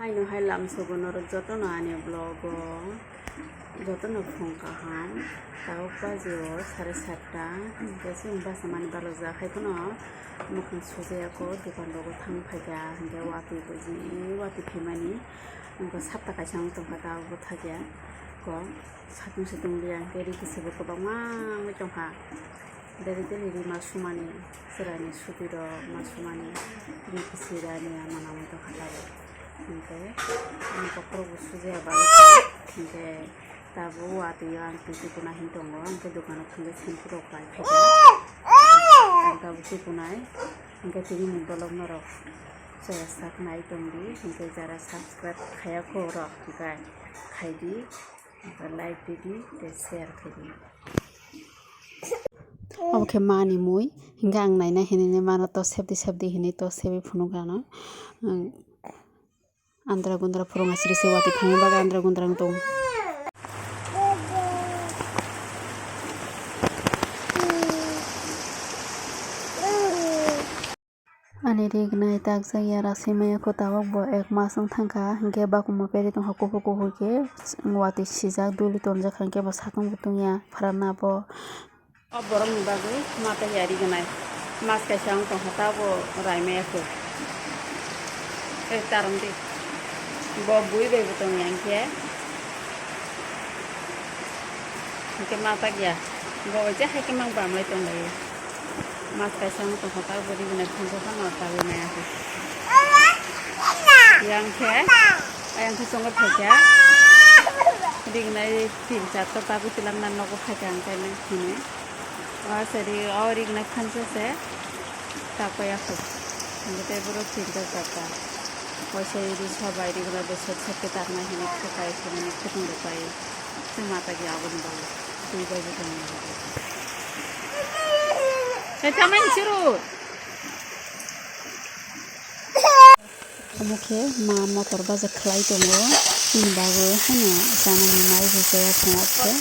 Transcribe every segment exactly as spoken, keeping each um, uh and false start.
Haino hai lamsogo norok jotono ani vlog o jotono phung kaham. Tabuk baji o sare satta, hinkhe chwng basa mani balokjak hai phano mukhang sujaya kho, dukan rogo thang phaikha, hinkhe watwi buji watwi phaimani, hinkhe sapta kaisa wng tongkha tabuk bwthakya kok. Satung satung liya hinkhe ri kisi bo kwbangma wngwi tongkha. Daily daily ri ma sumani, chwraini suti rok ma sumani, ri kisi rani ama nangwi tongkha tabuk. Hinkhe ani kokrok bo sujaya balokha. Hinkhe tabuk watwi o ang twi tukuna hin tongo, hinkhe dukano thangwi shampoo rok pai phaikha. Ang tabuk tukunai, hinkhe tini ni vlog norok chaya sak nai tongdi, hinkhe jara subscribe khaya kho rok hinkhe khaidi. Like ridi tei share khaidi. Obo khe mani mui, hinkhe ang naina hinwi mano to sebdi sebdi hinwi to sebwi phunuk ano. Andra gundra phurung asri se watwi thangwi bagwi andra gundra wng tong. Ani ri gnai takjak ya, rasui maya kho tabuk bo ek mas wng thangkha, hinkhe bakungma peri tongkha kuphur kuphur khe, watwi sijak duli tonjak kha, hinkhe bo satung bo tungya phrana bo. O borokni bagwi ma tei ya ri gnai mas kaisa wng tongkha, tabuk rai maya kho. Ei tarwng di, bo bui bai bo tongya hinkhe. Hinkhe ma tak ya. Bo je hai khe mang bam lai tong lai. Mas kaisa wng tongkha, tak bo ri gnai phunukha no ta wi maya khe. Yang khe, ayang khe chongo phaikha. Ri gnai tin char ta tabuk tilang na nogo phaikha ang khe nang hini. O se ri, o ri gnai phan se se. Tapaya kho. Hinkhe tei borok tinta chata. Waisa ri sabai ri gwnai bai sot sot khe tarnai hinwi khatai hinwi khutung rwpai. Chwng ma tagi aboni bagwi twi bai bo tongmani bagwi. Khe tamani chwrwt. Omo khe ma motor baja khlai tongo. Chini bagwi haino chanani mai bo chaya thangma khe.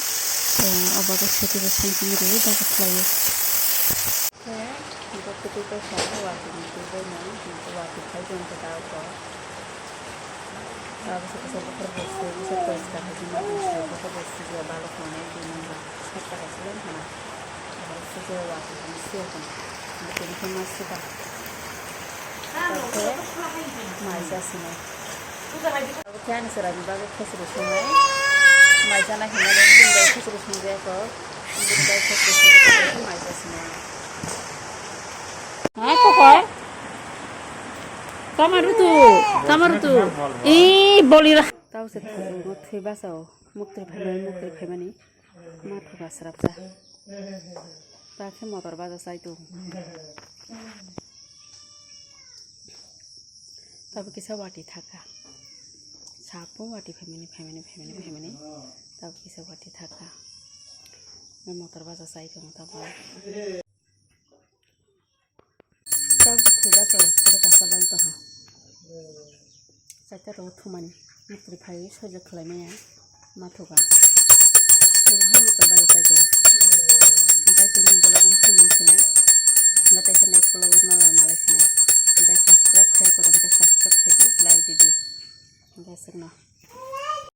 O bagwi scooty bo song song rwui baja khlaio. Khe, hinkhe kwtwi khe sa, watwi ni twi bai no, hinkhe watwi khai tong khe ta kho. Abo se kisa bukhar bo se, se poriskar hai khe ma tong se, bukhar bo se je balok tongnai, dui number, sat taka se lang khana. Abo se je watwi ni se khe, tini khe ma se ta. Khe, mai ja se nai. Khe ani chwraini bagwi khichiri songnai. Mai chana hinmani bini bai khichiri songjakgo. Bini bai khichiri songjakgo, mai cha sinai. Ha, kokor? Tama rutu, tama rutu. Ee, boli ra. Tau se thwi basa o. Muktri phaimani, muktri phaimani. Ma thuka srapsa. Ta khe motor baja chai tongo. Tabuk kisa watwi thaka. Sapo watwi phaimani, phaimani, phaimani, phaimani. Tabuk kisa watwi thaka. Motor baja chai tongo tabuk. Tabuk thwi basa o, sare kasa bai tongkha. Chaita rogo thumani. Muktri phaiwi sojak khlai maya. Ma thuka.